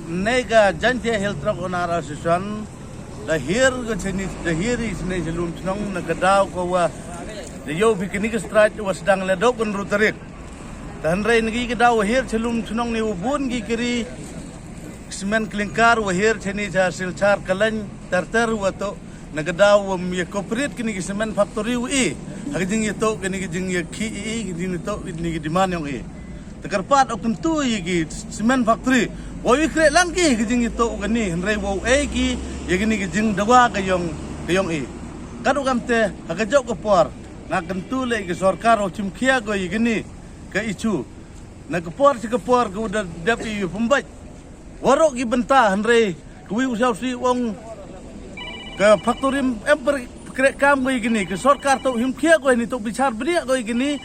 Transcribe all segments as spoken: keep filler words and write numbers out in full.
Nei ka Jaintia Hills Truck Owner Association, da hiar ka chini, da hiar i chini chalum chnong na ka daw ka wa da yoh phi kani ka strike wa sdang le dok kan ru tarik. Ta hynrei na ki ka daw wa hiar chalum chnong ni wa bun ki kari cement clinker wa hiar chini cha Silchar Kalain Tartar wa toh na ka daw wa ya cooperate kani ki cement factory wa i ha ka jing ya toh kani ki jing ya ki i, i ki jing ya toh kani ki demand yong i. Te kyrpad o kyntu ya ki cement factory wow i kre lang ki ka jing ya toh kani, hynrei wow e ki ya kani ka jing dawa ka yong, ka yong i. Kat u kam te ha ka jok ka por nga kyntu le ki sorkar wow chimkhia ko ya kani ka ichu. Na ka por chi ka por ka u da dep i pumbait waroh ki bynta, hynrei ka wi u siaw si wong ka factory em per kre kam ko ya kani, ka sorkar toh himkhia ko ya ni, toh bichar bria ko ya kani.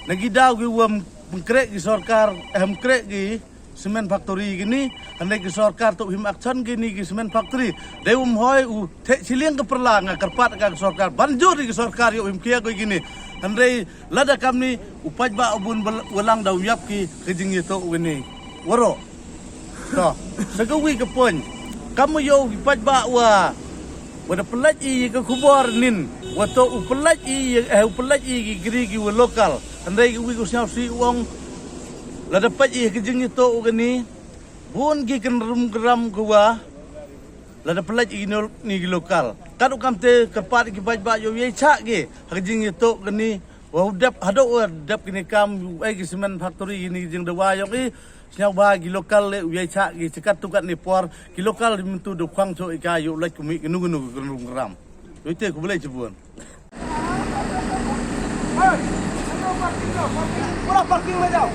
Na ki daw ki wam pengkrek ki sorkar, em krek ki cement factory kini, hynrei ki sorkar toh him action kini ki cement factory. Dei um hoi u theh chiliang ka perla, nga kyrpad ka sorkar ban jur ki sorkar yoh himkhia ko ya kini. Hynrei lada kam ni u paidbah u bun walang da u yap ki ka jing ya toh kani waroh. To, sa ka wi ka point, kam u yoh ki paidbah wa wa da pynlait i ya ka khubor nin, wa toh u pynlait i ya, eh, u pynlait i ki kri ki wa local. Hynrei ka wi ka siaw si wong lada pait i ka jing ya toh kani, bun ki kynrum kynram ka wa lada pynlait i ki nol ni ki local. Kat u kam te kyrpad ki paidbah yow ya chah ki ha ka jing ya toh kani, wa u dep hadoh wa dep kini kam u e ki cement factory kini ki jing dawa yong i. Sniaw ba ki local le u ya chah ki chakat tu kat ni por, ki local di myntu da khwang cho i ka yow lait kumi kinu kinu ki kynrum kynram. Yow te ku blai chibun. Hey, parking, parking, pura parking le jao.